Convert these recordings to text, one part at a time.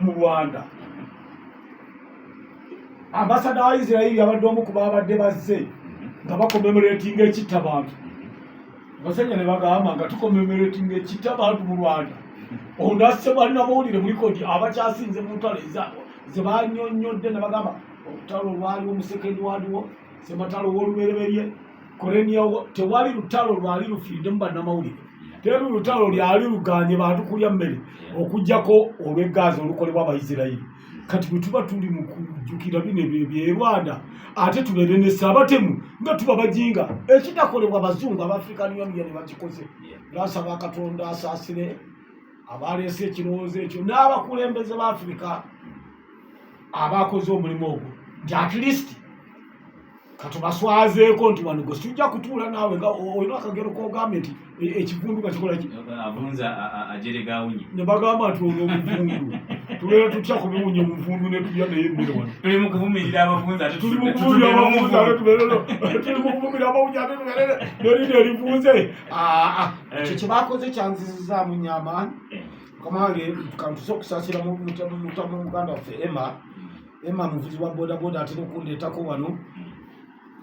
Mu Rwanda, ambasada wa Isirairi yabadde omu ku babadde bazze nga bacommemoratinga ekitta bantu. Abasajja ne bagamba nga tucommemoratinga ekitta bantu mu Rwanda, ono asse bannamawulire mu likodi abakyasinze mu ntalo ze banyonyodde, ne bagamba olutalo olwaliwo mu Second World War, sematalo w'olubereberye, Korean, tewali lutalo lwali lufiiriddemu bannamawulire, teri lutalo lyali luganye bantu kulya mmere okugjako olw'eggaazi olukolebwa Abaisirairi. Kati bwe tuba tuli mu kujjukira bino ebyo by'e Rwanda, ate tubeere ne saabatemu nga tuba bajinga, ekitakolebwa bazungu aba African Union bakikoze. Nasaba Katonda asaasire abaleese ekirowoozo ekyo n'abakulembeze ba Afirika abakoze omulimu ogwo, nti at least katubaswazeeko nti wano gwe sijja kutuula naawe nga olina akagero kogambye nti ekivundu nga kikola ki? Avunza ajerega awunye. Ne bagamba nti ono omuvundu, tubeera tutya ku biwunya omuvundu ne tulya naye emmere wano? Tuli mu kuvumirira abavunza ate tuli mu kuvumirira abavunza ate tubeere tuli mu kuvumirira abawunya ate tubeere nerino erivunze. Ekyo kye bakoze kyanzizizaamu nnyo amaanyi. Mukama wange, kantuse okusaasira mutamu muganda waffe Emma. Emma muvuzi wa bodaboda, atera okundeetako wano.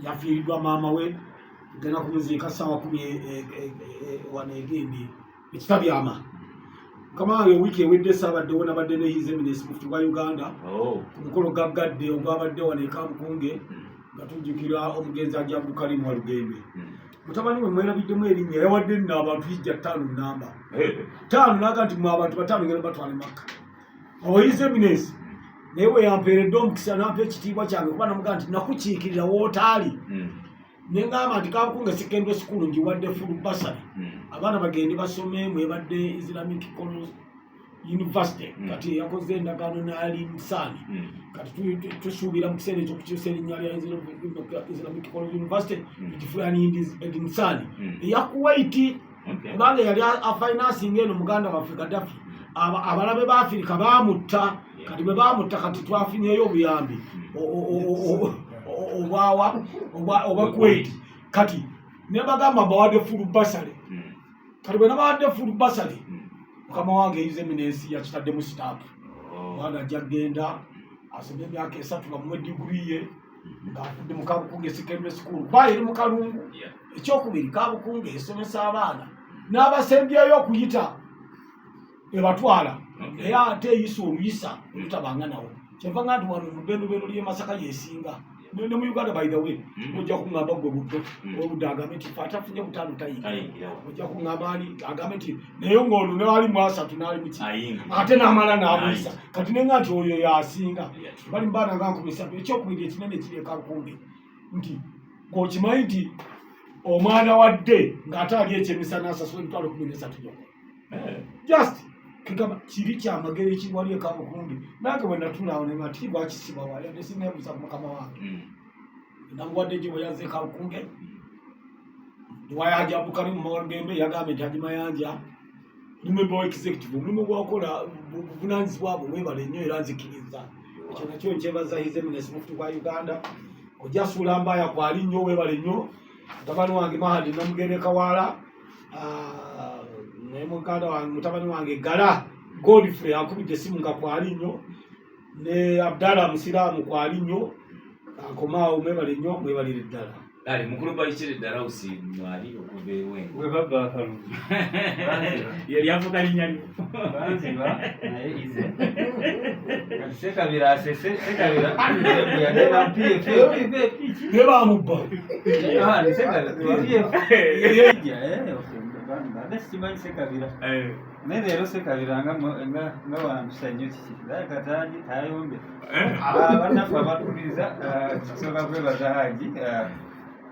Yafiiriddwa maama we, tugenda kumuziika ssaawa 10 wano egindi ekitabyama. Mukama wange, wiiki ewedde saabaddewo, nabadde ne His Eminence Mufti wa Uganda ku mukolo gaggadde ogwabadde wano e Kabukunge nga tujjukira omugenzi Haji Abdulkarim Walugembe. Mutabani we mwerabiddemu erinnya, yawadde nno abantu hijja ttaano, namba ttaano, naga nti mwe abantu bataano ngenda batwale Makka. Awo His Eminence naye bwe yampeeredde omukisa nampa ekitiibwa kyange, kuba namugaa nti nakukiikirira wootaali, ne ŋŋamba nti Kabukunge Secondary School ngiwadde full bursary, abaana bagende basome. Mwebadde Islamic College University kati yakoze endagaano n'Alimsaani. Kati tusuubira mu kiseera ekyo okukyusa erinnya lya Islamic College University tugifuula Alimsaani eya Kuwait, kubanga yali afinansinga eno muganda waffe Gaddafi. Abalabe ba Afirika bamutta. Kati bwe bamutta, kati twafunyeyo obuyambi obwawa obwa Kuwait. Kati nebagamba mbawadde full bursary. Kati bwe nabawadde full bursary, mukama wange His Eminence yakitaddemu stamp. Omwana ajja kgenda asome emyaka 3, bamuwe diguri ye ng'avudde mu Kabukunge Secondary School, kuba eri mu Kalungu. Ekyokubiri, Kabukunge esomesa abaana n'abasembyeyo okuyita ebatwala, naye ate eyisa oluyisa olutabanga nawo. Kyenva nga nti wano mu bendobendo ly'e Masaka yesinga ne mu Uganda. By the way, ojja kuŋŋamba gwe buddo obudde agambe nti fe atafunye butaano tayingira. Ojja kuŋŋamba ani agambe nti naye ng'ono newali mu asatu n'ali muki, ate n'amala n'amuyisa. Kati nenga nti oyo yasinga bali mu baana nga 3000. Ekyokubiri ekinene kiri e Kabukunge nti gweokimanyi nti omwana wadde ng'ate ali ekyemisana asasula 130,000 gyokka. Just kigamba kiri kyamagero ekiwali e Kabukunge. Nange bwe natulaawo ne nti lwakisiba wali ate sineebuuza ku mukama wange. Namuwadde gye bwe yazze e Kabukunge wayaja Abdulkarim Mawalugembe, yagambye nti Haji Mayanja oli member wa executive, omulimu gwakola buvunanyizibwa bwe, weebale nnyo era nzikiriza ekyo nakyo nkyebaza His Eminence Mufti wa Uganda. Ojja suula mbaya kwali nnyo, weebale nnyo. Mutabani wange Mahadi Namugere Kawaala, naye muganda wange, mutabani wange Gala Godfrey akubidde esimu nga kwali nnyo, ne Abdallah Musiraamu kwali nnyo. Akomaawo, mwebale nnyo, mwebalire ddala. Kale mukulu Bakire Dalausi mwali okuva ewengo. We babba akalulu. Yali avuga linnya lyo. Banziba naye ize. Kati Sekabira asese Sekabira yagenda PF PF. Ne bamubba. Ah, ni Sekabira PF. Ja, okay. Mbadde sikimanyi Sekabira. Naye leero Sekabira nga wampisa nnyo kiki. Naye kataji tayombe. Bannaffe abatuwuliriza, tusooka kwebaza Haji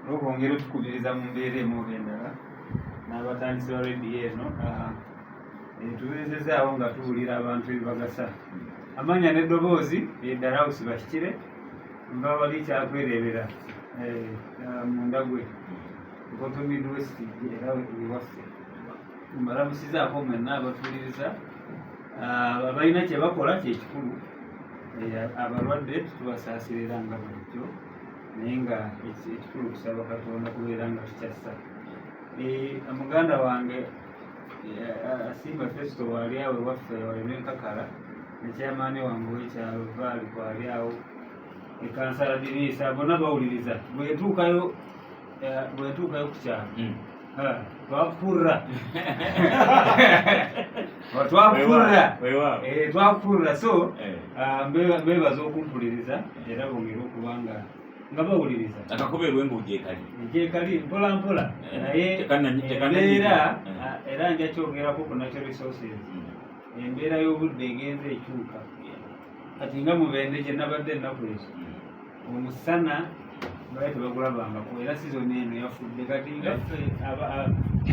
olw'okwongera otukubiriza mu mbeera emu oba endala, n'abatandisi ba rediyo eno tubeezezaawo nga tuwulira abantu ebibagasa. Amanya n'eddoboozi Dalausi Bakikire, nva wali kyakwerebera munda gwe Nkoto Midwest era ewaffe. Mbalamusizaako mwenna abatuwuliriza. Abalina kye bakola kyekikulu. Abalwadde tubasaasira era nga bulijjo, naye nga ekikulu kusaba Katonda kubeera nga tukyassa. Muganda wange Asimba Festo waali awo ewaffe walina enkakala. Ne chairman wange ow'ekyalo Vaali kwali awo, ne kansala Diriisa, bonna bawuliriza. Bwe ntuukayo ku kyalo, twakufurra, twakufurra. Weewaawo. Twakufurra. So mbebaza okumpuliriza era bongere okuba nga bawuliriza. Akakuba erwengo gyekali. Gyekali mpola mpola, naye embeera era nja kyogerako ku natural resources. Embeera y'obudde egenza ekyuka. Kati nga Mubende gye nabadde ennaku ezo, omusana baali tebagulabangako, era sizoni eno yafudde. Kati nga ffe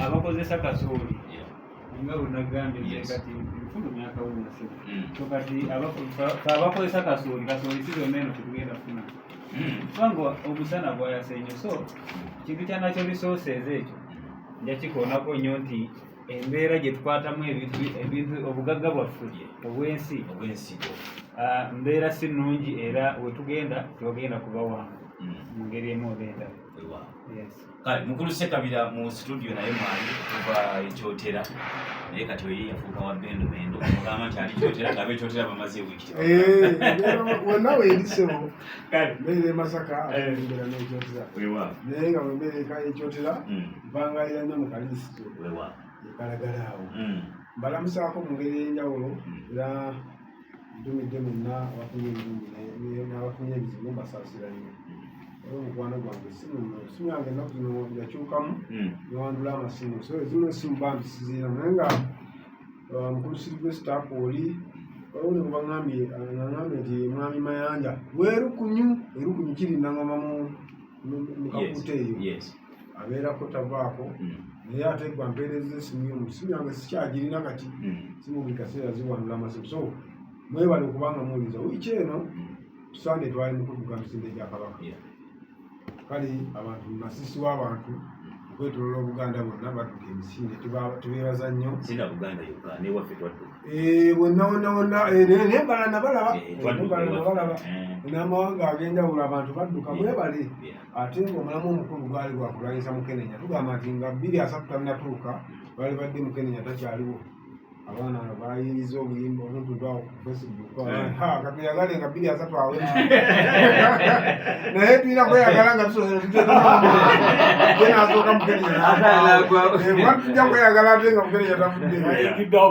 abakozesa kasooli, nga bwenagambye nze, kati nfulumya akawunga sebo. So kati fe abakozesa kasooli, sizoni eno tetugenda kufuna, kubanga omusana gwayase nnyo. So kintu kya natural resources ekyo nja kikoonako nnyo, nti embeera gye tukwatamu ebintu obugagga bwaffe obw'ensi, obwensi, mbeera si nnungi, era wetugenda tewagenda kuba wangu mu ngeri emu oba endala. Weewaawo. Yes. Kale mukulu Sekabira mu studio naye mwali kuva Ekyotera, naye kati oye yafuuka wa bendo bendo, ogamba nti ali Kyotera nga abekyotera bamaze wiiki. Wonna weerisebo. Kale. Mbeera e Masaka ate mbeera n'Ekyotera. Weewaawo. Naye nga bwembeera eka Ekyotera, mpangalira nnyo mu kalisito ekalagala awo. Mbalamusaako mu ngeri ey'enjawulo, era ntumidde mwenna abafunye ebirungi n'abafunye ebizibu, mbasaasira nnyo. Era omukwano gwange simu simu yange ennaku zino yakyukamu, newandula amasimu, so ezimu esimu bambi siziina, naye nga mukulu Silvester kwoli, waliwo ne bwebaŋambye, naŋambye nti mwami Mayanja weerukunyu erukunyu kiri Nangoma mu Kakuuta eyo, abeerako tavaako. Naye ate gwa mpeereza esimu yo, simu yange sikyagirina kati. Simu buli kaseera ziwandula amasimu, so mwebale okubanga muwuliriza. Wiiki eno Sande twali mu kudduka misinde gya Kabaka. Kale abantu, masisi w'abantu okwetoloola Obuganda bwonna badduka emisinde, tubeebaza nnyo. Sina Buganda yokka, newaffe twadduka. Wonna wonna wonna, naye mbala nabalaba. Twadduka Mbala ewaffe. nabalaba n'amawanga ag'enjawulo abantu badduka, mwebale. Ate ng'omulamu omukulu gwali gwakulwanyisa Mukenenya, tugamba nti nga 2030 tannatuuka, baali badde Mukenenya takyaliwo. Abaana bayiriza obuyimba obuntuntu awo ku Facebook. Ha, katuyagale nga 2030 awe, naye tulina kweyagala nga tusobola nasooka Mukenenya, kuba tujja kweyagala ate nga Mukenenya tavudde.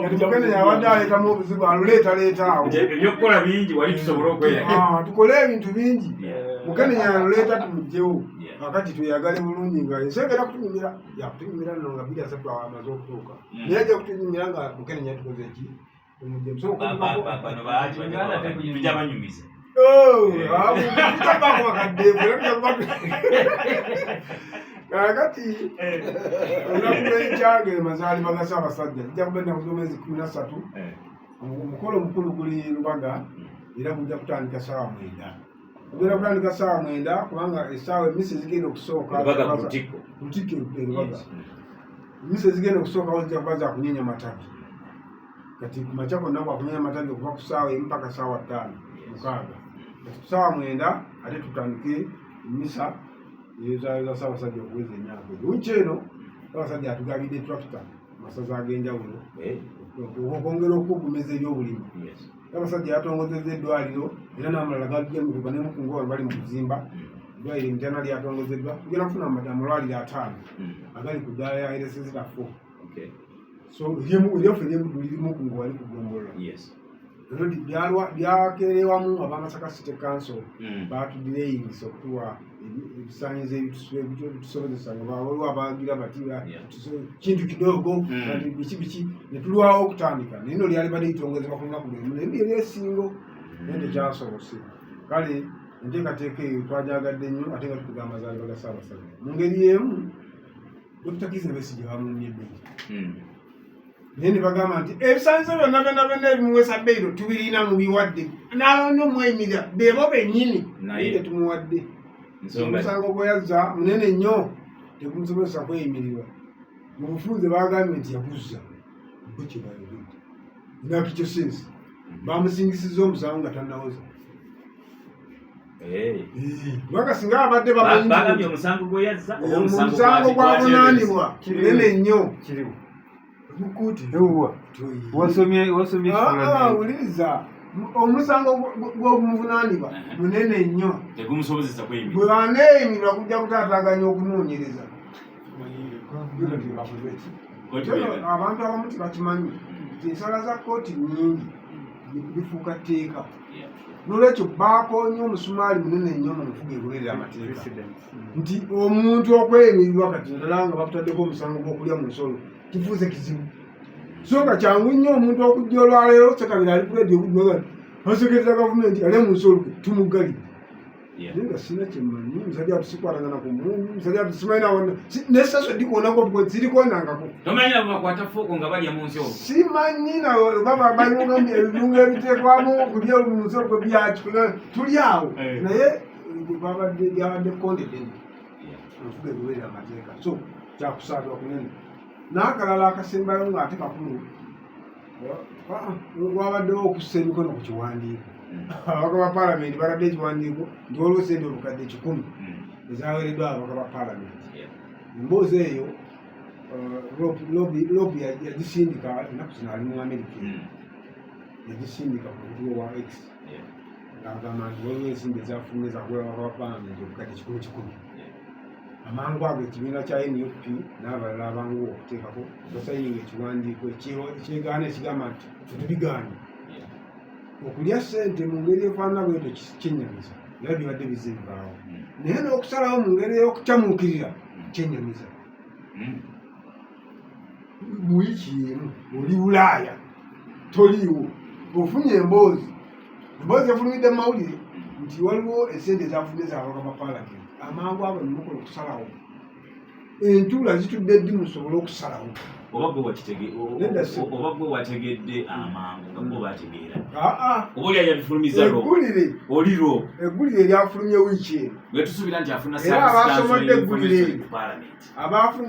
Kati Mukenenya abadde aleetamu obuzibu, aluleetaleeta awo. Ebyokukola bingi wali tusobole okweyagala. Ah, tukole ebintu bingi, Mukenenya aluleeta tumugjewo. Kakati tweyagale bulungi nga ensi egenda kutunyumira, yakutunyumira nno nga 2030 awo amaze okutuuka. Naye ajja kutunyumira nga Mukenenya tukoze ki, tumugjewo. So Bano baagi tujja banyumiza. Tujja bakadde, era tujja kuba kakati olunaku lw'enkyange mazaalibwa ga Ssaabasajja, kijja kuba ennaku z'omwezi 13. Omukolo omukulu guli Lubaga, era gujja kutandika saawa 9, gugenda kutandika saawa 9, kubanga essaawa emisa ezigenda okusooka Lubaga ku Lutikko. Lutikko e Lubaga. Emisa ezigenda okusookawo zijja kuba za kunyenya matabi. Kati ku makya konna kwakunyenya matabi okuva ku saawa 1 paka saawa 5, 6. Kati ku saawa 9 ate tutandike emisa eyozayoza Ssaabasajja okuweza emyaka egyo. Wiiki eno Ssaabasajja atugabidde tractor mu masaza ag'enjawulo okwongera okugumiza ebyobulimi. Ssaabasajja yatongozezza eddwaliro, era n'amalala gajja nemukungu wano bali mu kuzimba eddwaliro emityana lyatongozeddwa. Tugenda kufuna amalwaliro 50 agali ku ddaala ya health center 4. So eryaffe eryebuddu liri Mukungu wali ku ggombolola. Already byakerewamu ab'Amasaka City Council, batudireyingisa okutuwa ebisaanyizo ebitusobozesa, nga waliwo abagira bati kintu kidogo, kati biki biki, ne tulwawo okutandika. Naye no lyali badde litongozebwa ku lunaku lwemu, naye eryesingo, naye tekyasobose. Kale enteekateeka eyo twajagadde nnyo, ate nga tukuga amazaalibwa ga Ssaabasajja. Mu ngeri y'emu, Dr. Kizza Besigye bamumye ebbeeyi, naye ne bagamba nti ebisaanyizo byonna byonna byonna ebimuweesa beyiro tubirina, mubiwadde n'abalina omweyimirira bebo bennyini, naye tetumuwadde. Nsonga. Omusango gwe yazza munene nnyo, tegumusobozesa kweyimirirwa. Mu bufunze bagambye nti yaguzza bo kye bayogedde nakikyo sensi bamusingisiza omusango nga tannawoza. Kubanga singa abadde bamanyi Bagambye omusango gwe yazza oba omusango gwavunaanibwa munene nnyo Kiriwo. Mukooti. Ewuwa. Wasomye, wasomye. Ah, ah, wuliriza. Omusango gw'ogumuvunaanibwa munene nnyo, tegumusobozesa kweyimirira. Bwe aneeyimirwa kujja kutaataaganya okunoonyereza. Abantu abamu tebakimanyi nti ensala za kkooti nnyingi bifuuka tteeka, nolwekyo bakoonye omusumaali munene nnyo mu nfuga egoberera amateeka nti omuntu okweyimirirwa kati naddala nga bakutaddeko omusango gw'okulya mu nsolo kifuuse kizibu. So nga kyangu nnyo omuntu okujja olwaleero, Sekabira ali ku radio asekereza gavumenti alya mu nsolo, tumuggalidde. Naye nga sina kyemmanyi, musajja ati sikwatagana ku muntu, musajja ati simanyi nawonna nesaso dikoonako zirikonangako. Tomanyi nabo bakwata fooko nga balya mu nsi olwo? Simanyi naoba bayunga ebirungo ebiteekwamu okulya mu nsi olwo byaki, tuli awo. Naye babadde byabadde kkonde ddene enfuga egoberera amateeka, so kyakusaalirwa kunene. N'akalala akasembayo nga ate kakulu, wabaddewo okussa emikono ku kiwandiiko. Ababaka ba paalamenti baladde ekiwandiiko nti waliwo sente 100,000 ezaweereddwa ababaka ba paalamenti. Emboozi eyo LOP yagisindika ennaku zino, ali mu Amerika, yagisindika ku mutulo wa X ng'agamba nti waliwo ensimbi ezafulumye zakuwa ababaka ba paalamenti 100,000. Amangu ago ekibiina kya NUP n'abalala abanguwa okuteekako basayininga ekiwandiiko ekyegaana, ekigamba nti fetubigaanye okulya ssente mu ngeri efaanana bwetyo. Kyennyamiza era bibadde bizze bibaawo, naye n'okusalawo mu ngeri ey'okukyamuukirira kyennyamiza. Mu wiiki emu oli Bulaaya toliiwo, ofunye emboozi, emboozi efulumidde mu mawulire nti waliwo esente ezafulumye zababaka ba paalamenti. Amangu ago nemukola okusalawo, entuula zitudde ddi musobole okusalawo? Oba gwe oba gwe wategedde amangu nga gwe bategeera, oba oli ayabifulumiza? Eggulire. Oli ro Eggulire eryafulumye wiiki eno. Bwe tusuubira nti afuna Era abasomodde eggulire eryo,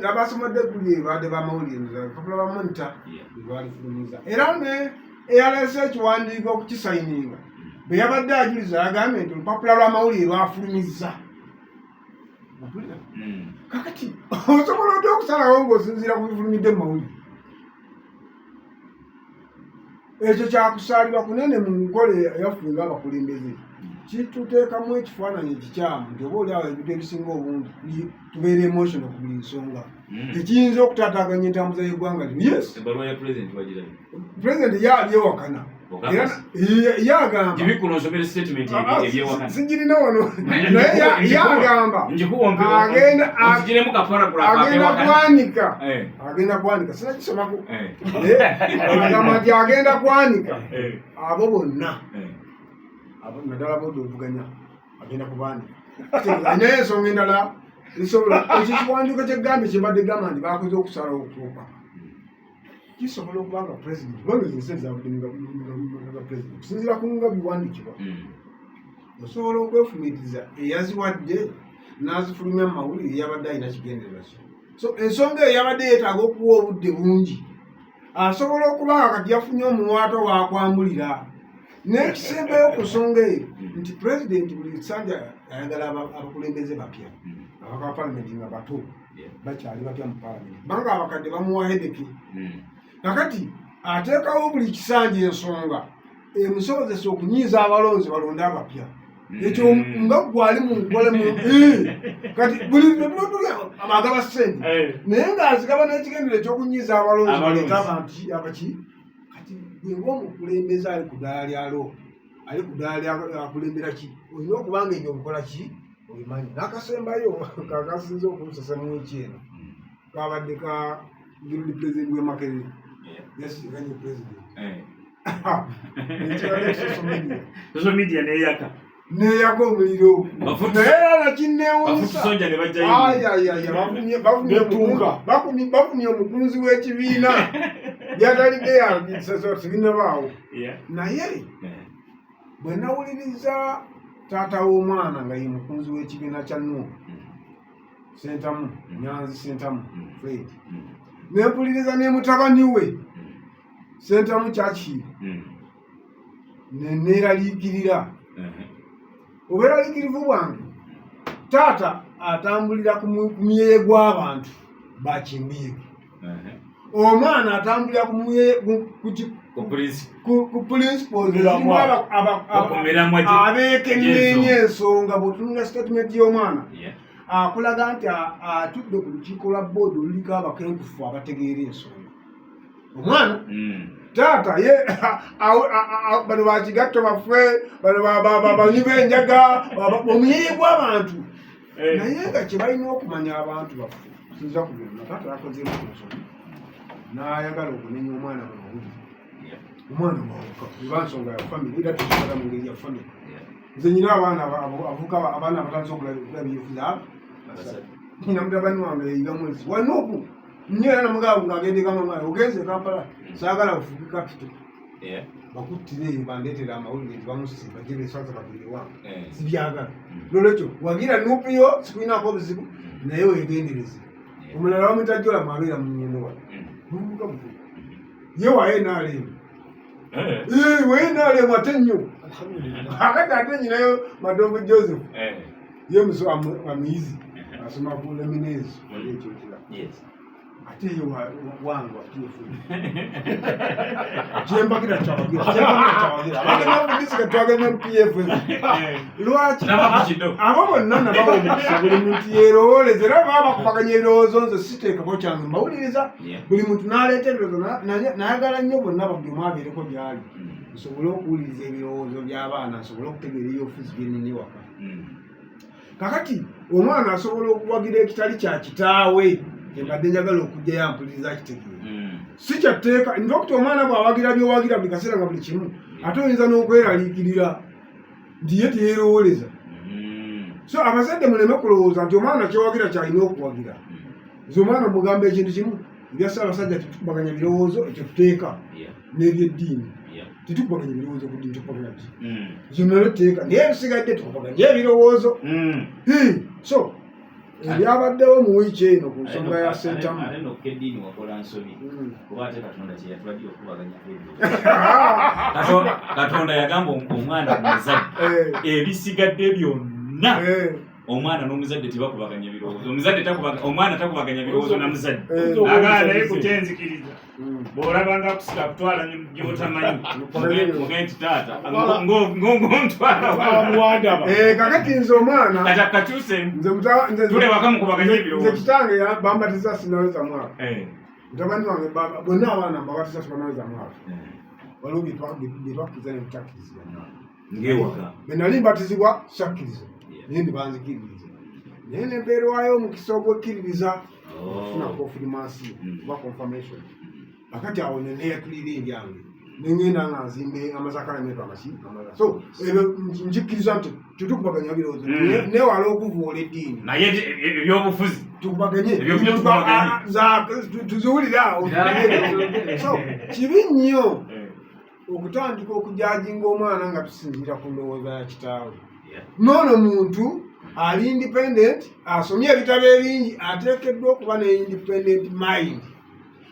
abasomodde eggulire badde bamawulire, lupapula lwa Monitor lwalifulumiza, era ne eyaleese ekiwandiiko okukisayininga bwe yabadde ajuliza yagambye nti olupapula lw'amawulire lwafulumizza. Kakati osobola otya okusalawo ng'osinziira ku bifulumidde mu mawulire? Ekyo kyakusaalirwa kunene mu nkola eyaffe ng'abakulembeze. Kituteekamu ekifaananyi ekikyamu nti oba oli awo ebintu ebisinga obungi tubeera emotional ku buli nsonga, ekiyinza okutaataaganya entambuza y'eggwanga lino. Yes, pulezidenti ye abyewakana, ye agamba sigirina wano, naye ye agamba agenda kwanika, agenda kwanika, sinakisomako, agamba nti agenda kwanika abo bonna, naddala boodi ovuganya, agenda kubaanika. Naye ensonga endala esobola, ekyo kiwandiiko kyegambye kyembadde gamba nti bakoze okusalawo okutuuka, kisobola okuba nga president, kubanga ezo ensi zavudde nga president, okusinziira ku nga biwandikibwa, osobola okwefumiitiriza eyaziwadde n'azifulumya mu mawulire yabadde alina kigendererwa ki. So ensonga eyo yabadde yeetaaga okuwa obudde bungi. Asobola okuba nga kati yafunye omuwaatwa wakwambulira. N'ekisembayo ku nsonga eyo nti pulezidenti buli kisanja ayagala abakulembeze bapya, abaka ba palamenti nga bato, bakyali bapya mu palamenti, kubanga abakadde bamuwa headache. Kakati ateekawo buli kisanja ensonga emusobozesa okunyiiza abalonzi balonde abapya. Ekyo nga gwali mu nkole mu kati buli agaba ssente, naye ng'azigaba n'ekigendero ekyokunyiiza abalonzi baleete abantu abaki. Kati gwe ng'omukulembeze ali ku ddaala lya lo, ali ku ddaala lyakulembera ki, olina okuba nga ebyo obikola ki obimanyi. N'akasembayo kakasinze okunsesa mu wiiki eno kabadde ka guild president w'e Makerere yasisikanye president ekibadde social media. Social media neyaka. Neyaka omuliro, naye era nakinneewunyisa. Bafutusonja ne bajjayo. Ayayaya, bavumye omukunzi w'ekibiina byatalidde tebinabaawo. Naye bwe nawuliriza taata w'omwana nga ye mukunzi w'ekibiina kya NUP, Sentamu, Nyanzi Sentamu Fred, nempuliriza ne mutabani we Sentamu Churchill, neneeraliikirira. Obweraliikirivu bwange, taata atambulira ku muyeye gw'abantu bakimbiyege, omwana atambulira Ku principles ezirimu abeekenneenya ensonga. Bw'otunula statement y'omwana, akulaga nti atudde ku lukiiko lwa boodi oluliko abakenkufu abategeera ensonga. Omwana taata ye bano bakigatto baffe, bano banywi b'enjaga, omuyiyi gw'abantu. Naye nga kye balina okumanya abantu baffe, sinza ku byonna, taata yakozeemu ku nsobi n'ayagala okunenya omwana mu mawulire. Omwana wawuka eba nsonga ya family, era tukikola mu ngeri ya family. Nze nyina abaana abavubuka, abaana abatandise okulaba ebyobufuzi abo. Nyina mutabani wange yayiga mwezi wanuuku nnyo, era namugamba ng'agenda ekamamala, ogenze e Kampala, saagala bufuuke capital, bakuttire eyo, bandeetera amawulire nti bamusse, bajje besaza bagende wange. Sibyagala. Nolwekyo wagira NUP yo, sikulinako obuzibu, naye wegendereze. Omulala bamuyita Jola, mwabeera mu Nyondo wano, muvubuka mukulu, ye wa NRM. Wa NRM ate nnyo. Akati ate nyinayo Matovu Joseph, ye muso amuyizi, asoma ku Leminezi wali ekyokira. Ate ye wange wa PF. Kyembakira kyawagira, kyembakira kyawagira. Abagenda mu twagenda mu PF. Lwaki abo bonna nabawa omukisa, buli muntu yeerowooleza, era baba bakubaganya ebirowoozo, nze siteekako kyange, mbawuliriza. Buli muntu n'aleeta ebirowoozo, nayagala nnyo bonna buli omu abeereko gy'ali, nsobole okuwuliriza ebirowoozo by'abaana, nsobole okutegeera ebyobufuzi byenina ewaka. Kakati omwana asobola okuwagira ekitali kya kitaawe, embadde njagala okujjayo ampuliriza kitegeera. Si kyatteeka nti omwana bw'awagira byowagira buli kaseera nga buli kimu, ate oyinza n'okweraliikirira nti ye teyeerowooleza. So abazadde muleme kulowooza nti omwana kyewagira kyalina okuwagira. Nze omwana mugamba ekintu kimu, ebya Ssaabasajja tetukubaganya birowoozo, ekyo tuteeka, n'ebyeddiini tetukubaganya ebirowoozo, ku ddiini tukubaganya ki? Zonna teeka, naye ebisigadde tukubaganya ebirowoozo. So ebyabaddewo mu wiiki eno ku nsonga ya Sentamu, ate nokkeddiini wakola nsobi, kuba ate Katonda kyeyatulagira okubaganyako ebirowoozo. Katonda yagamba omwana ku muzadde, ebisigadde byonna omwana n'omuzadde tebakubaganya birowoozo. Omuzadde omwana takubaganya birowoozo na muzadde. Agala naye kukyenzikiriza, bw'olabanga kusika kutwala gyotamanyi, mugende nti taata ngontwala. Muwandaba. Kakati nze omwana kati akakyuse nze tule waka mukubaganya nze ebirowoozo. Kitange bambatiza sinaweza mwaka. Mutabani wange bonna abaana mbabatiza tebanaweza mwaka. Waliwo byetwakkiriza ne butakkiriza. Ng'ewaka. Bwe nali mbatizibwa sakkiriza, naye ne banzikiririza, naye ne mpeerwayo omukisa ogw'ekkiririza okufuna confirmation oba confirmation. Akati awo ne neeyatulira ebyange, nengenda nga nzimbe amasakalamento amaki amalala. So ebyo nkikkiriza nti tetukubaganya birowoozo. Neewala okuvoola eddiini. Naye ebyobufuzi Tukubaganye. Ebyo byo tukubaganye. Tuziwulire awo. So kibi nnyo okutandika okujudginga omwana nga tusinziira ku ndowooza ya kitaawe. Noono muntu ali independent, asomye ebitabo ebingi, ateekeddwa okuba ne independent mind,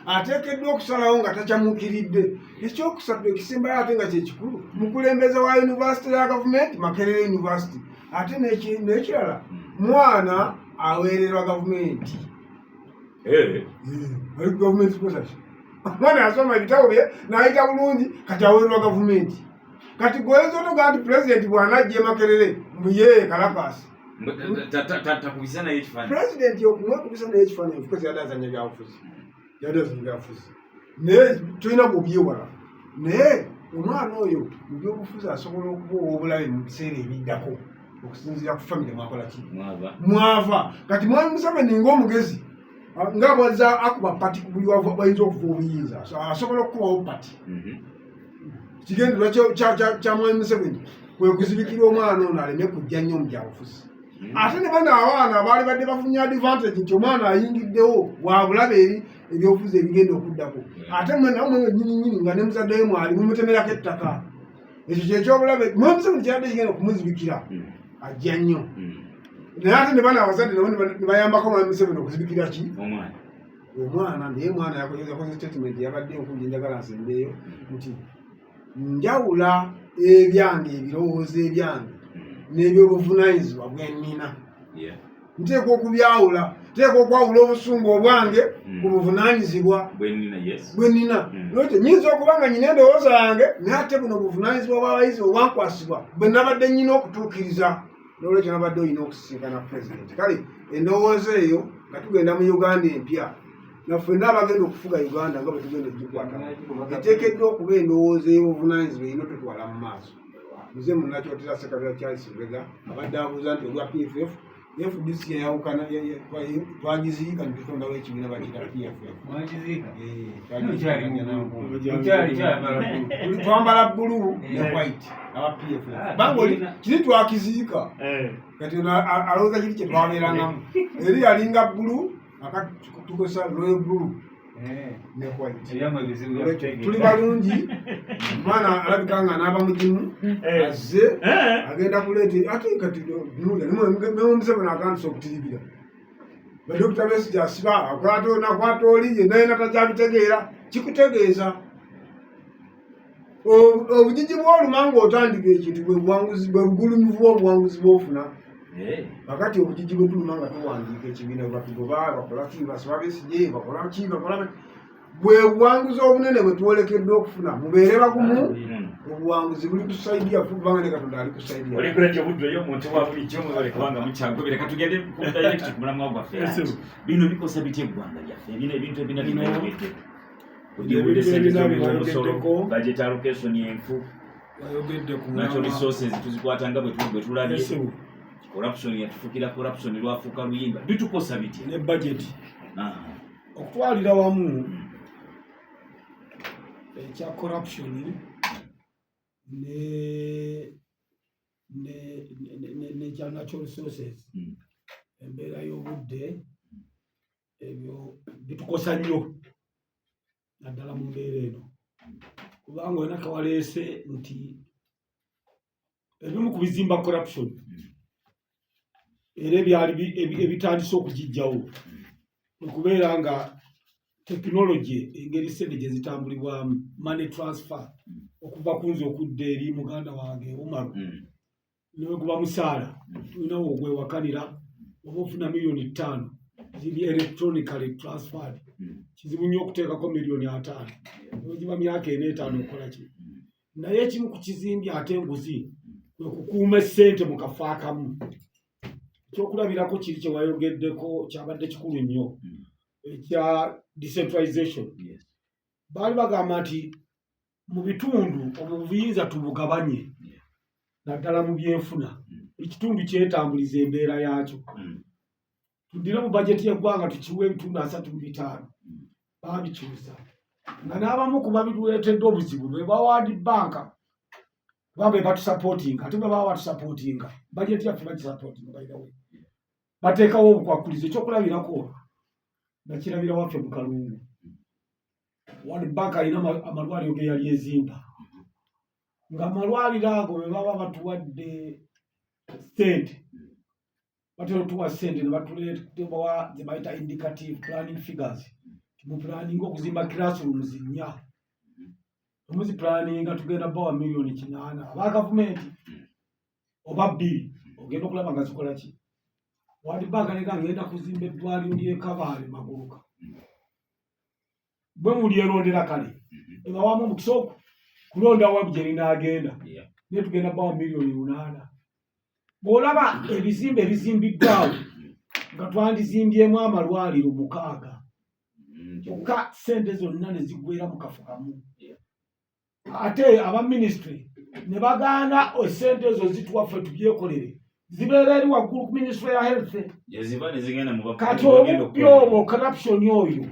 ateekeddwa okusalawo nga takyamukiridde. Ekyokusatu ekisembayo ate nga kyekikulu, mukulembeze wa yunivasite ya gavumenti, Makerere University. Ate n'ekirala, mwana aweererwa gavumenti. Ali ku gavumenti sponsorship. Omwana yasoma ebitabo bye n'ayita bulungi, kati aweererwa gavumenti. Kati gweoyinza otogaa nti pulezidenti bw'anajja e Makerere mbu yee kalakasi? Takubisa naye ekifaananyi. Pulezidenti okumwekubisa naye ekifaananyi, of course yadde azanya byabufuzi, yadde azanya byabufuzi, naye tulina kubyewala. Naye omwana oyo mu byobufuzi asobola okuba ow'obulabe mu biseera ebiddako, okusinziira ku famire mwakola ki? Mwava. Mwava. Kati mwami Museveni ng'omugezi, nga bwazza akuba pati ku buli wayinza okuva obuyinza. So, asobola okukubawo pati. Kigendererwa kya mwami Museveni kwe kuzibikira omwana ono aleme kujja nnyo mu byabufuzi. Ate ne bano abaana abaali badde bafunye advantage nti omwana ayingiddewo wa bulabe eri ebyobufuzi ebigenda okuddako, ate mwe namwe nyini nyini nga ne muzadde we mwali mumutemerako ettaka, ekyo kyekyobulabe. Mwami Museveni kyadde kigenda okumuzibikira ajja nnyo, naye ate ne bano abazadde nabo ne bayambako mwami Museveni okuzibikira ki? Omwana. Omwana. Naye omwana yakoze statement yabadde enkulu gye njagala nsembeeyo, nti njawula ebyange ebirowoozo ebyange n'ebyobuvunanyizibwa bwe nnina. Nteekwa okubyawula, nteekwa okwawula obusungu obwange ku buvunaanyizibwa bwe nnina. Nolwekyo nyinza okuba nga nyina endowooza yange, naye ate buno obuvunaanyizibwa bw'abayizi obwankwasibwa bwe nabadde nyina okutuukiriza. Nolwekyo nabadde olina okusisinkana pulezidenti. Kale endowooza eyo nga tugenda mu Uganda empya, naffe abagenda okufuga Uganda nga bwe tugenda ogikwata, eteekeddwa okuba endowooza ey'obuvunaanyizibwa erina otutwala mu maaso. Nze Munnakyotera Ssekabira Charles Lubega abadde abuuza nti olwa PFF, FDC yayawukana, twagiziika ne tutondawo ekibiina bakira PFF. Mwagiziika? Eh. Okyali kyambala bbulu. Twambala bbulu ne white aba PFF. Ah, Banga oli kiri twakiziika, kati ono alowooza kiri kye twabeerangamu eri yalinga bbulu, akati tukozesa royal blue ne white. Ebyammwe bizibu byakutegeera. Tuli balungi. Omwana alabika nga anaaba mugimu, azze agenda kuleeta ate kati Museveni atandise okutiribira badokita Besigye, asiba, akwata ono, akwata oli, yenna yena takyabitegeera. Kikutegeeza obugigi bwoluma ng'otandika ekintu bwe buwanguzi, bwe bugulumivu bw'obuwanguzi bwofuna. Kakati obugigi bwe tuluma nga tuwandiika ekibiina, bwe batugoba, bakola ki, basiba Besigye, bakola ki, bakola bwe buwanguzi obunene bwe twolekedde okufuna. Mubeere bagumu, obuwanguzi buli ku side yaffe, kubanga ne Katonda ali ku side yaffe. Oli kulajo buddu eyo omuntu wa bulijjo mwebale kubanga mukyagobere. Katugende ku direct ku mulamwa gwaffe. Yes. Bino bikosa bitya eggwanga lyaffe, bino ebintu ebina Bino- binayogeddeko, odiwudde sente ebintu z'omusolo, byogeddeko. budget allocation enfu, Wayogedde ku natural resources tuzikwata nga bwe tulabye, Yes. corruption yatufukira, corruption lwafuuka luyimba. Bitukosa bitya? Ne budget. Okutwalira wamu ekya corruption ne nekya natural resources, embeera y'obudde, ebyo bitukosa nnyo naddala mu mbeera eno, kubanga olina kawaleese nti ebimu ku bizimba corruption era ebyali ebitandise okugijjawo okubeera nga tekinologi, engeri sente gye zitambulibwamu, money transfer okuva ku nze okudda eri muganda wange Umaru, neweguba musaala, tulinawo ogwewakanira oba ofuna 5 miliyoni ziri electronically transferred. Kizibu nnyo okuteekako 50 miliyoni newegiba myaka ena, etaano okukola ki. Naye ekimu ku kizimbye ate enguzi kwe kukuuma essente mu kafo akamu. Ekyokulabirako kiri kye wayogeddeko kyabadde kikulu nnyo, ekya decentralization. Baali bagamba nti mu bitundu obuyinza tubugabanye, naddala mu byenfuna, buli kitundu kyetambuliza embeera yaakyo. Tuddire mu bajeti y'eggwanga tukiwe ebitundu 35. Baabikyusa nga n'abamu ku babituleetedde obuzibu be ba World Bank, kuba be batusupportinga, ate bwe baba batusupportinga bajeti yaffe bagisupportinga. By the way, bateekawo obukwakulizo. Ekyokulabirako nakirabira waffe mu Kalungu. World Bank alina amalwaliro ge yali ezimba, ng'amalwaliro ago bwe baba batuwadde sente, batera otuwa sente ne batuleetawa ze bayita indicative planning figures. Muplanninga okuzimba classrooms nnya, temuziplanninga, tugenda bawa 8 miliyoni aba gavumenti oba 2, ogenda okulaba nga zikola ki. World Bank nega ngenda kuzimba eddwaliro ly'e Kabaale Maguluka, bwe mulyerondera kale ebawamu omukisa ogwo kulonda wabu gye linaagenda, naye tugenda bawa 8 miliyoni. Bw'olaba ebizimbe ebizimbiddwawo nga twandizimbyemu amalwaliro 6, kyokka sente zonna ne ziggwera mu kafo kamu. Ate aba minisitule ne bagaana esente ezo zituwa ffe tubyekolere, zibeera eri waggulu ku minisitule ya health. Gyeziva ne zigenda mu Kati obubbi obwo, corruption oyo,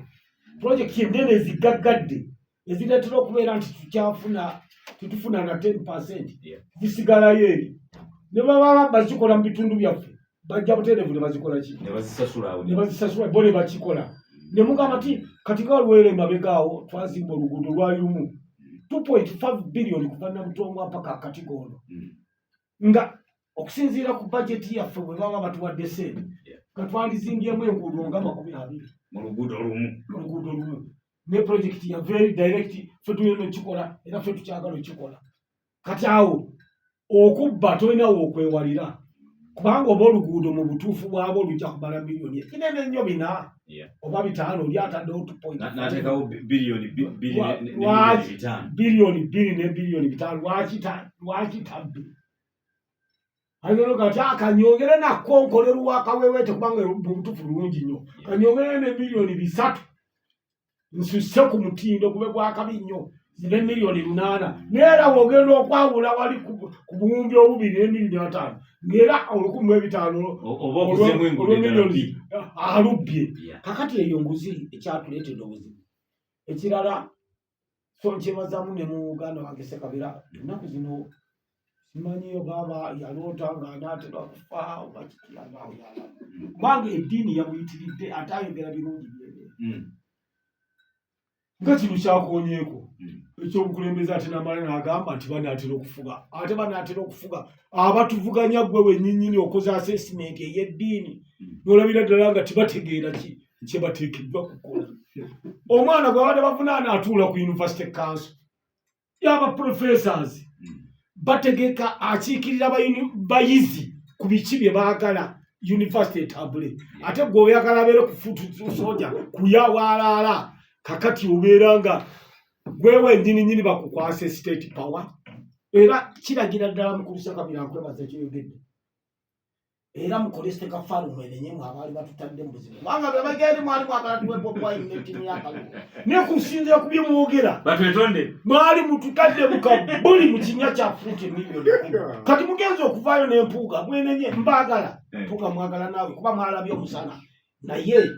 projekiti ennene ezigaggadde ezireetera okubeera nti tukyafuna, tetufuna na 10%, zisigalayo eri. Ne baba bazikola mu bitundu byaffe, bajja butereevu ne bazikola ki? Ne bazisasula awo. Ne bazisasula bo ne bakikola. Ne mugamba ti kati nga waliwo era emabega awo twazimba oluguudo lwali lumu 2.5 billion kuva Nabutongwa paka Katigondo, nga okusinziira ku bajeti yaffe bwe baba batuwadde sente, nga twandizimbyemu enguudo nga 20 mu luguudo lumu. Mu luguudo lumu. Ne projekiti ya very direct, ffe tulina okikola era ffe tukyagala okikola. Kati awo okubba tolinawo okwewalira. Kubanga oba oluguudo mu butuufu bwabwo lujja kumala miliyoni ekinene ennyo 4 oba 5, oli ataddewo 2.5. N'ateekawo biliyoni 2 ne Lwaki? miliyoni 5. Biliyoni 2 ne biliyoni 5, lwaki tabbi? Ayinza kati akanyongere nakko nkolerwa akaweweete, kubanga mu butuufu lulungi nnyo, kanyongere ne miliyoni 3 nsusse ku mutindo gube gwakabi nnyo, zibe miliyoni 8. Naye era bw'ogenda okwawula wali ku buwumbi obubiri ne miliyoni 50, ng'era 1,500 Oba okuzeemu enguudo endala olw'emiliyoni bbiri. Alubbye. Kakati eyo nguzi ekyatuleetedde obuzibu. Ekirala, so nkyebazaamu ne muganda wange Sekabira, ennaku zino simanyi obaaba yaloota nga anaatera kufa oba kiki, Allahu yalamu, kubanga eddiini yamuyitiridde ate ayogera birungi byebyo. Nga kino kyakonyeeko ekyobukulembeze, ate namala n'agamba nti banaatera okufuga, ate banaatera okufuga abatuvuganya. Gwe wennyinnyini okoze assessment ey'eddiini n'olabira ddala nga tebategeera ki kye bateekeddwa kukola. Omwana gwe babadde bavunaana atuula ku university council yaba professors, bategeka, akiikirira bayizi ku biki bye baagala university etambule, ate gwe oyagala abeere ku foot soldier kuyawaalaala. Kakati obeera nga gwe wennyininyini bakukwasa state power. Era kiragira ddala, mukulu Sekabira, nkwebaza ekyoyogedde, era mukole sekafalu mwenenyemu abaali batutadde mu buzibu, kubanga bebageri mwali mwagala tuwe Bobi Wine ne ttiimu y'akalulu, naye kusinzira ku bye mwogera, Batwetonde. Mwali mututadde mu kabuli mu kinya kya fuuti miliyoni 10. Kati mugenza okuvaayo n'empuuga, mwenenye, mbaagala. Mpuuga mwagala naawe kuba mwalabye omusana, naye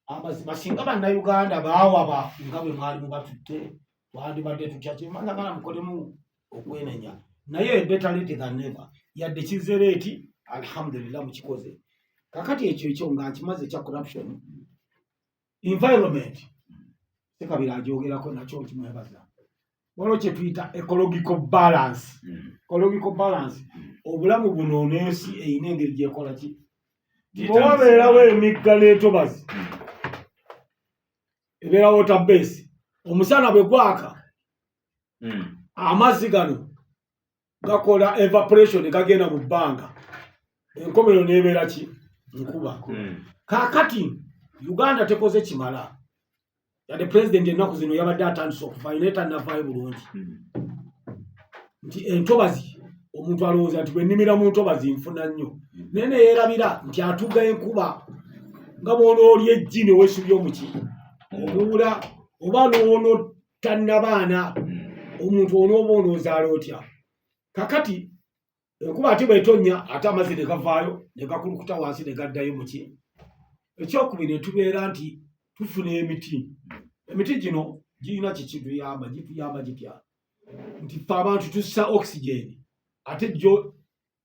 amazima singa bannayuganda baawaba nga bwe mwali mubatutte, twandibadde tutya? Kyemanyagala mukolemu okwenenya, naye better late than never. Yadde kizze late, alhamdulillah mukikoze. Kakati ekyo nga nkimaze ekya corruption. Environment, Sekabira agyogerako, nakyo nkimwebaza. Waliwo kye tuyita ecological balance. Ecological balance, obulamu buno n'ensi erina engeri gyekola ki, bwe wabeerawo emigga n'entobazi, ebeera water base, omusana bwe gwaka, amazzi gano gakola evaporation, gagenda mu bbanga, enkomerero n'ebeera ki? Nkuba. Kaakati Uganda tekoze kimala, yadde pulezidenti ennaku zino yabadde atandise okuvaayo, naye tannavaayo bulungi nti entobazi, omuntu alowooza nti bwe nnimira mu ntobazi nfuna nnyo, naye neyeerabira nti atuga enkuba nga bw'onoolya eggi ne weesubya omuki omuwula, oba n'onootannabaana omuntu onooba onoozaala otya? Kakati enkuba ate bwetonnya, ate amazzi ne gavaayo ne gakulukuta wansi ne gaddayo muki. Ekyokubiri, ne tubeera nti tufuna emiti. Emiti gino girina kikituyamba, gituyamba gitya? Nti ffe abantu tussa oxygen, ate gyo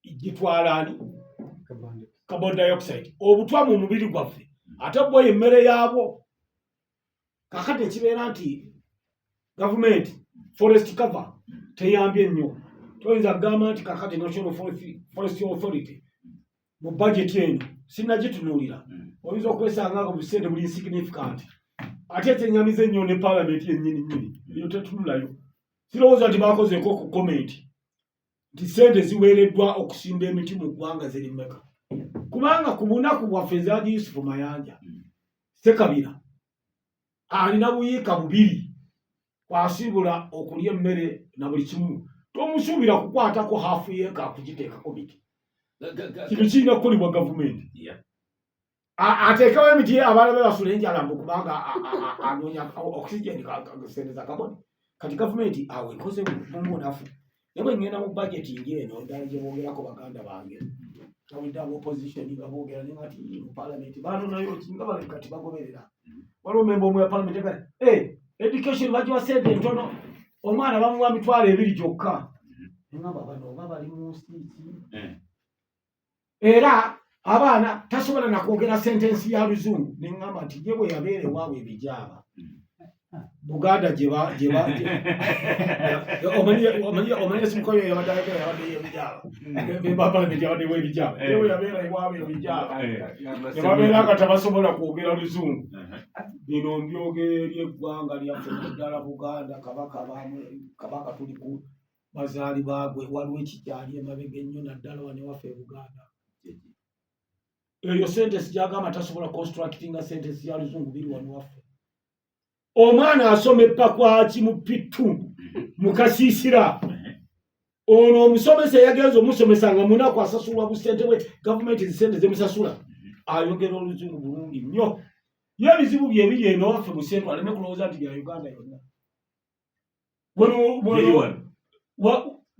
gitwala ani? Carbon dioxide, obutwa mu mubiri gwaffe, ate bwo emmere yaabwo. Kakati ekibeera nti gavumenti forest cover teyambye nnyo. Toyinza kugamba nti kakati National Forest Authority mu budget eno sinnagitunuulira, oyinza okwesanga nga busente buli insignificant. Ate ekyenyamiza ennyo, ne palamenti yennyini nnyini eyo tetunulayo. Sirowooza nti bakozeeko ku comment nti sente ziweereddwa okusimba emiti mu ggwanga ziri mmeka, kubanga ku bunaku bwaffe Haji Yusufu Mayanja, Sekabira alina buyiika bubiri kwasiibula okulya emmere na buli kimu, tomusuubira kukwatako half acre kugiteekako miti. Kino kirina kukolebwa gavumenti. Ateekewo emiti, abaana be basula enjala mbu kubanga anoonya oxygen, sente za carbon. Kati gavumenti awo ekoze bumunafu, naye bwe ŋŋenda mu budget eno ddala gye boogerako, baganda bange, awulidde aba opposition nga boogera, naye nga ti mu palamenti banonayo ki nga balabika tibagoberera. Waliwo memba omu ya palamenti aga education bagiwa sente ntono, omwana bamuwa 20,000 gyokka. Neŋŋamba bano oba bali mu nsi ki? Era abaana tasobola nakwogera sentensi ya luzungu. Neŋŋamba nti ye bwe yabeera ewaabwe ebijaaba Buganda gyeba omanyi simukoyo yabadde ayogera, yabadde yebijaaba, memba palamenti yabadde webijaaba, ye bwe yabeera ewaabwe ebijaaba ne babeera nga tabasobola kwogera luzungu. Bino mbyogera eri eggwanga lyaffe, naddala Buganda, Kabaka Kabaka tuli ku bazaali baagwe. Waliwo ekikyali emabega ennyo, naddala wano ewaffe e Buganda. Eyo sentence gyagamba tasobola constructinga sentence ya luzungu biri wano waffe. Omwana asoma epakwaki mu P2 mu kasiisira. Ono omusomesa eyagenza omusomesa nga munaku asasulwa busente bwe gavumenti zisente zemusasula ayogera oluzungu bulungi nnyo. Ye ebizibu bye ebiri eno waffe mu sente aleme kulowooza nti bya Uganda yonna.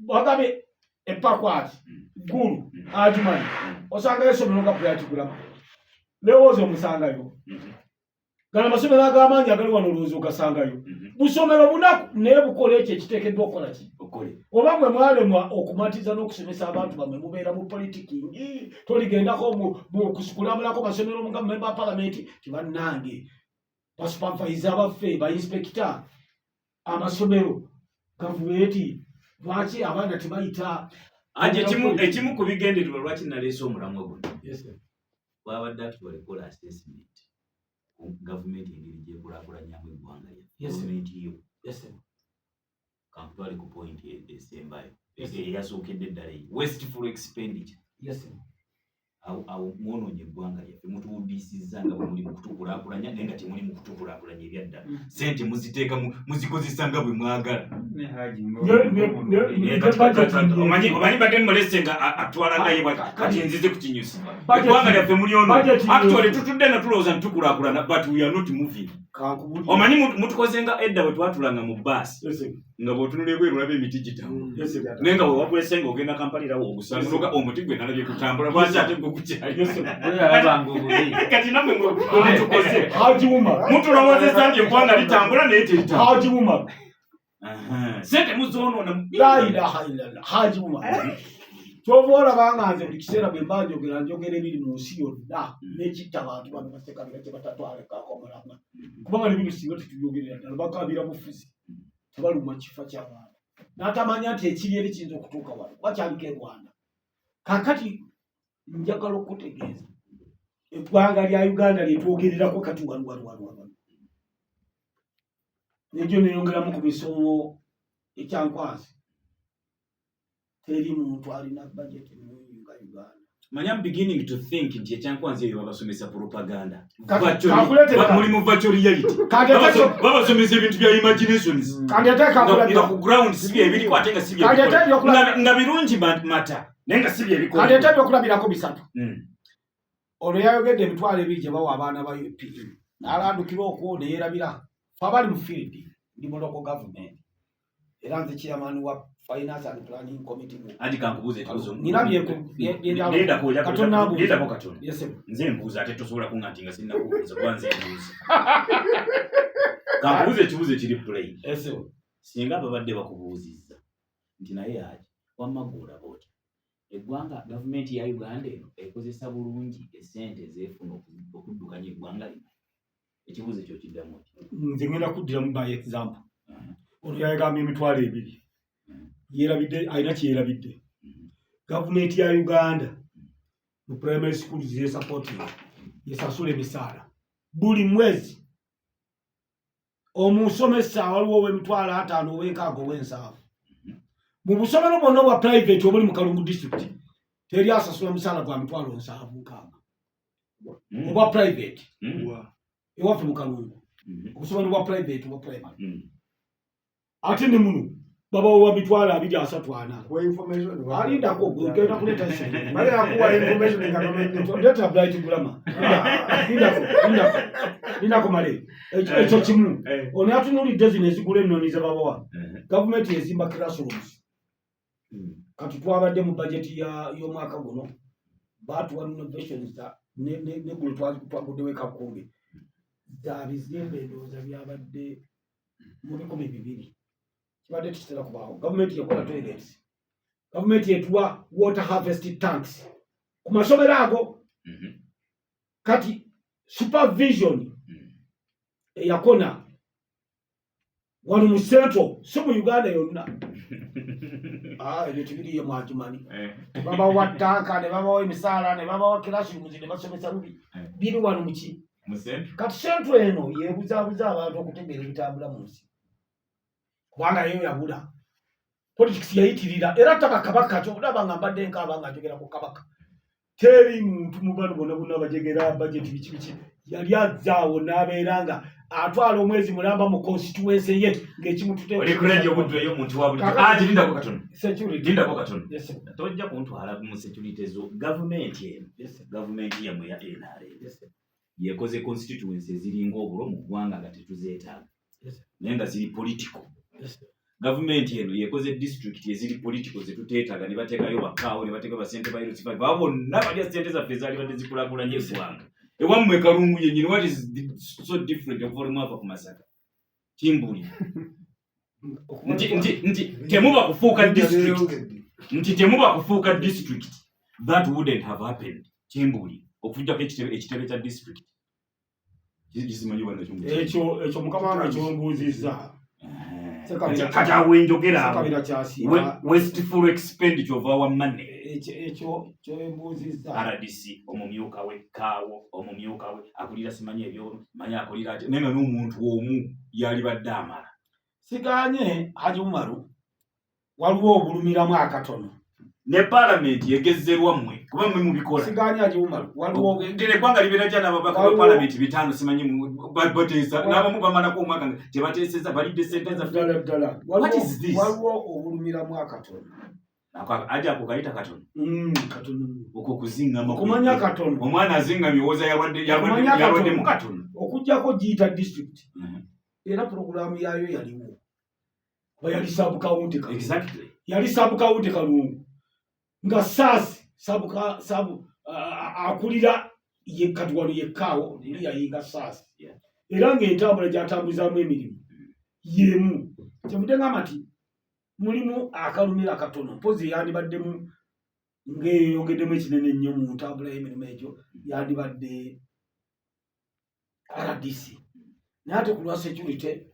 Wagambye epakwaki Gulu agimanyi osangayo essomero nga pulatigulama lewooza omusangayo gano amasomero ag'amaanyi agali wano olowooza ogasangayo busomero bunaku naye bukola ekyo ekiteekeddwa okukola ki oba mwe mwalemwa okumatiza n'okusomesa abantu bammwe mubeera mu politikingi toligendako kulambulako masomero nga memba wa palamenti tibannange basupervisa baffe ba inspector amasomero gavumenti lwaki abaana tebayita. Aje ekimu ku bigendererwa lwaki naleese omulamwa guno wabadde actually kola assessment ku gavumenti engeri gyekulaakulanyamu eggwanga lyaffe. Gavumenti yo kankutwale ku point esembayo eyasookedde eddala eyo, wasteful expenditure. Awo mwonoonye eggwanga lyaffe, mutuwuddisizza nga bwe muli mu kutukulaakulanya naye nga temuli mu kutukulaakulanya ebyaddala. Sente muziteeka muzikozesa nga bwe mwagala. Ne Haji Omanyi mbadde mulese nga atwala nga ye bw'ati. Kati nzize ku kinyusi. Eggwanga lyaffe mulyono actually tutudde nga tulowooza nti tukulaakulana, but we are not moving. Kankubulire. Omanyi mutukoze nga edda bwe twatulanga mu baasi nga bw'otunula ebweru olaba emiti gitambula naye nga wewagwese nga ogenda Kampala ogusanga noga omuti gwe nalabye kutambula, lwaki ate gwe gukyali? Alabanga obubi. Kati nammwe mutukoze Haji Umar. Mutulowoozesa nti eggwanga litambula naye teritambula. Haji Umar. Aha. Sente muzoonoona. La ilaha illallah. Haji Umar, kyova olaba nga nze buli kiseera bwe mba njogera, njogera ebiri mu nsi yonna n'ekitta abantu bano basekabira kye batatwalekako mulamwa, kubanga ne bino singa tetubyogerera ddala bakabira bufuzi, tebalumwa kifa ky'abantu n'atamanya nti ekiri eri kiyinza okutuuka wano kuba kyaliko e Rwanda. Kaakati njagala okutegeeza eggwanga lya Uganda lyetwogererako kati wano wano wano wano negyo neyongeramu ku misomo ekyankwanzi teri muntu alina budget nnungi nga Uganda. Manya I'm beginning to think nti ekyankwanzi eyo babasomesa propaganda. Muli mu virtual reality. Babasomesa ebintu bya imaginations nga ku ground si byebiriko ate nga si nga birungi mata naye nga si byebiko. Kati ate ebyokulabirako bisatu. Olwo yayogedde 20,000 gye bawa abaana ba UPE n'alandukira okwo ne yeerabira fe abali mu field. Ndi mu local government era nze chairman wa finance and planning committee mu Anti kankubuuza ekibuuzo. Nina Lindako katono. Nze mbuuza ate tosobola kunga nti nga sinnakubuuza kuba nze mbuuza. Kankubuuza ekibuuzo ekiri plain. Singa babadde bakubuuzizza nti naye aki wamma gwe olaba otya eggwanga, gavumenti ya Uganda eno ekozesa bulungi essente ezeefuna okuddukanya eggwanga lino, ekibuuzo ekyo kiddamu oti? Nze ngenda kuddiramu by example. Ono yayagambye 20,000, yerabidde, alina kyeyerabidde. Gavumenti ya Uganda mu primary schools yesupporting, yesasula emisaala buli mwezi. Omusomesa waliwo ow'50,000, ow'60, ow'70. Mu busomero bwonna obwa private obuli mu Kalungu district teri asasula musaala gwa 70,000, 60 obwa private. Ewaffe mu Kalungu obusomero bwa private obwa primary ate ne muno babawa 20,000, 30, 40. Kuwa information. Alindako genda kuleeta. Bale akuwa information katono nnyo. Leeta Bright Glamour. Lindako, lindako, lindako male. Ekyo kimu. Ono yatunulidde zino ezigula ennoni ze babawa. Gavumenti ezimba classrooms. Kati twabadde mu bajeti y'omwaka guno batuwa renovations neggulo twaguddewo ekakumbi za bizimbe endowooza byabadde mu 2,000. Kibadde tekitera kubaawo. Gavumenti yakola toilets, gavumenti etuwa water harvest tanks ku masomero ago. Kati supervision eyakona wano mu central, si mu Uganda yonna. Ah, ebyo tebiriyo mwakimanyi. Babawa tanka ne babawa emisaala ne babawa classrooms ne basomesa bubi. Biri wano muki? Mu central. Kati central eno yebuzaabuza abantu okutegeera ebitambula mu nsi kubanga yo yabula politics yayitirira era taba kabaka. Kyobulaba nga mbadde nkaaba nga njogera ku kabaka. Teri muntu mu bano bonna bonna bajegera budget biki biki yali azzaawo n'abeera nga atwala omwezi mulamba mu constituency ye ng'ekimutute. Oli ku radio Buddu ey'omuntu wa bulijjo. Ah, lindako katono. Security. Lindako katono. Yes, sir. Tojja kuntwala mu security zo gavumenti eno. Yes, sir. Gavumenti yammwe ya NRM. Yes, sir. Yekoze constituency eziringa obulo mu ggwanga nga tetuzeetaaga. Yes, sir. Naye nga ziri political. Yes, sir. Gavumenti eno yekoze district eziri political zetuteetaaga ne bateekayo bakaawo ne bateekayo basente ba LC5. Abo bonna balya ssente zaffe ezaalibadde zikulaakulanya eggwanga. Ewammwe Kalungu yennyini, what is so different okuva lwe mwava ku Masaka? Kimbuli. Nti temuba kufuuka district. Nti temuba kufuuka district. That wouldn't have happened. Kimbuli. Okujjako ekitebe kya district. Kisimanyi bwana kyombu. Ekyo mukama wange kyombuuzizza. Kati awo enjogera awo. Sekabira kyasiiba. Wasteful expenditure of our money. Ekyo kyembuuzizza. RDC omumyuka we, Kaawo omumyuka we, akulira simanyi ebyo, manyi akulira ati, naye nga n'omuntu omu yalibadde amala. Sigaanye Haji Umaru, waliwo obulumiramu akatono. Ne palamenti yegezzerwa mmwe kuba mmwe mubikola. Sigaanye Haji Umaru, waliwo Ndine eggwanga libeera lya n'ababaka ba palamenti 500 simanyi bateesa, n'abamu bamalako omwaka nga tebateesezza, balidde ssente zaffe. Ddala ddala. What is this? Waliwo obulumiramu akatono. Ako aje ako kayita katono. Katono. Okwo kuzingama. Okumanya katono. Omwana azingamye owoza Okumanya katono. yalwaddemu katono. Okuggyako giyita district. Era pulogulaamu yaayo yaliwo. Kuba yali sub county Kalungu. Exactly. Yali sub county Kalungu. Nga SARS, akulira ye kati wano yekkaawo, oli yayinga SARS. Era ng'entambula gy'atambuzaamu emirimu y'emu. Kyenvudde ngamba nti mulimu akalumira katono, mpozzi yandibaddemu ng'eyongeddemu ekinene ennyo mu ntambula y'emirimu egyo, yandibadde RDC. Naye ate ku lwa security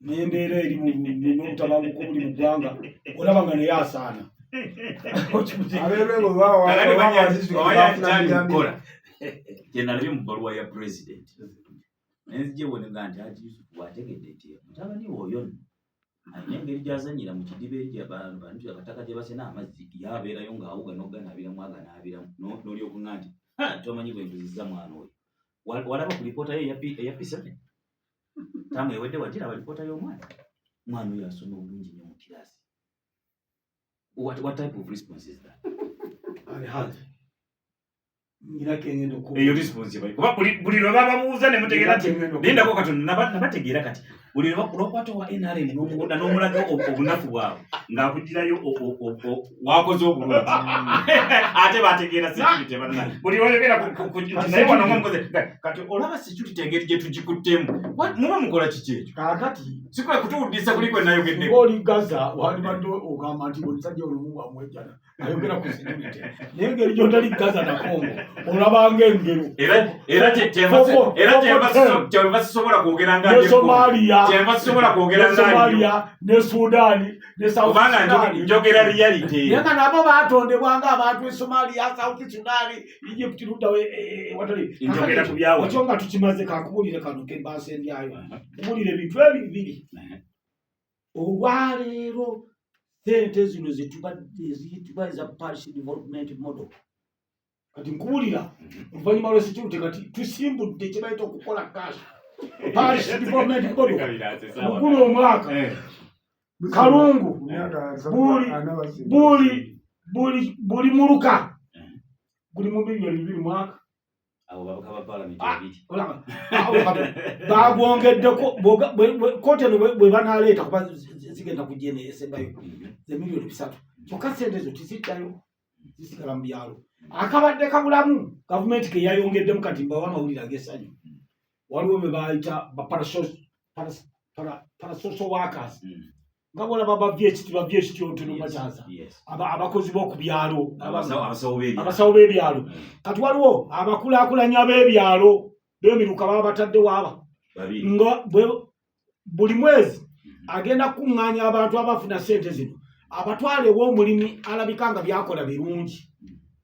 n'embeera eri n'obutabanguko obuli mu ggwanga, olaba nga naye asaana. Abeerwengo baba Kakati baba banya- baba banya bafuna kyali bijambiya. kukola. Kye nalabye mu bbaluwa ya president. Nenzije wonega nti Haji Yusuf bw'ategedde nti mutabani we oyo nno alina engeri gy'azannyira mu kidiba eri gye bantu akataka gye basena amazzi, yabeerayo ng'awuga n'oganaabiramu aganaabiramu. N'olyoka oŋŋamba nti, Ha, tomanyi bwe nduzizza mwana oyo. Walaba ku lipoota ye eya P7? Taamu ewedde wagiraba lipoota y'omwana? Omwana oyo asoma obulungi nnyo mu kiraasi. What type of response is that? Alhaji. Ngira kengendo ku. Eyo response yabaye. Kuba buli lwe bababuuza ne mutegeera nti, lindako katono, nabategeera kati. Buli lwe lw'okwata owa NRM n'omuwona n'omulaga obunafu bwabwe, ng'akugirayo wakoze obulungi. Ate bategeera security bannange. Buli lw'oyogera ku nti naye wano ng'omukoze, kati olaba security engeri gye tugikuttemu. What, muba mukola kiki ekyo? Kaakati, Si kwe kutuwuddisa kuli kwe nayogeddeko. Singa oli Gaza, wandibadde ogamba nti omusajja ono Mungu amwejjana. Ayogera ku security. Naye engeri gy'otali Gaza na Congo, olabanga engero. Era Foko, era foko ten. kyenva sisobola kwogera nga Ne ndi Congo. Somalia. Kyenva sisobola kwogera Ne nga ndi Somalia, ne Sudan, ne South Kubanga Sudan. njogera reality. Naye nga nabo baatondebwa ng'abantu e Somalia, South Sudan, Egypt, ludda watali. Njogera ku byawa. Ekyo nga tukimaze, kakubuulire kano ke mbaasembyayo. Kubuulira ebintu ebyo bibiri. Olwaleero ssente zino eziyitibwa eza Parish Development Model. Kati nkubuulira, oluvannyuma lwa security kati tusimbudde kye bayita okukola cash. Parish Development Model. Mukulu omwaka. Kalungu. Buli muluka. Guli mu miliyoni bibiri mwaka. Abo babaka ba parliament babiri. Olaba. Abo kati bagwongeddeko, kkooti eno bwe banaaleeta kuba zigenda kujja eno esembayo, ze miliyoni 300. Kyokka ssente ezo tiziddayo, zisigala mu byalo. Akabadde kabulamu gavumenti ke yayongeddemu kati mbawa amawulire ag'essanyu. Waliwo be bayita ba parasocial workers. Nga bw'olaba ba VHT, ba VHT otero bakyaza. Abakozi b'oku byalo, Abasawo b'ebyalo. abasawo b'ebyalo. Kati waliwo abakulaakulanya b'ebyalo b'emiruka baba bataddewo aba. Babiri. Nga buli mwezi agenda kukuŋŋaanya abantu abafuna ssente zino, abatwale ew'omulimi alabika nga by'akola birungi.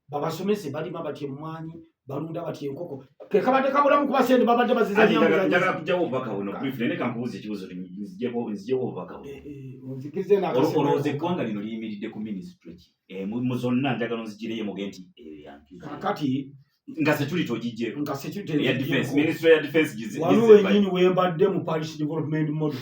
Babasomese balima batya emmwanyi, Balunda batya enkoko? Kekabadde kabulamu kuba sente babadde bazizanyamu. Kujjawo obubaka buno briefly, naye kankubuuza ekibuuzo, nzigyeko obubaka buno. Eh, eh, onzikirize n'akasembayo. Olowooza eggwanga lino liyimiridde ku ministry ki? Mu zonna njagala onzigireyo muge nti eyo yankizo. Kakati nga security ogiggyeko. Nga security eya defense, ministry ya defense wano wennyini wembadde mu parish development model.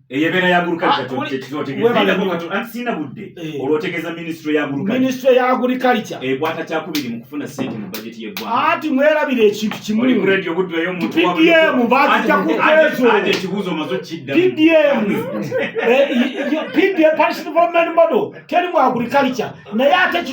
Eyebeera ya agriculture. Ah, webale nnyo. Anti sina budde. Eh. Olwo otegeeza ministry ya agriculture. Ministry ya agriculture ekwata kyakubiri mu kufuna sente mu budget y'eggwanga. Ati mwerabira ekintu kimu. Oli ku radio buddeyo omuntu PDM bazijja ku kezo. Ate ekibuuzo omaze okiddamu. PDM, PDM, parish development model teri mu agriculture, naye ate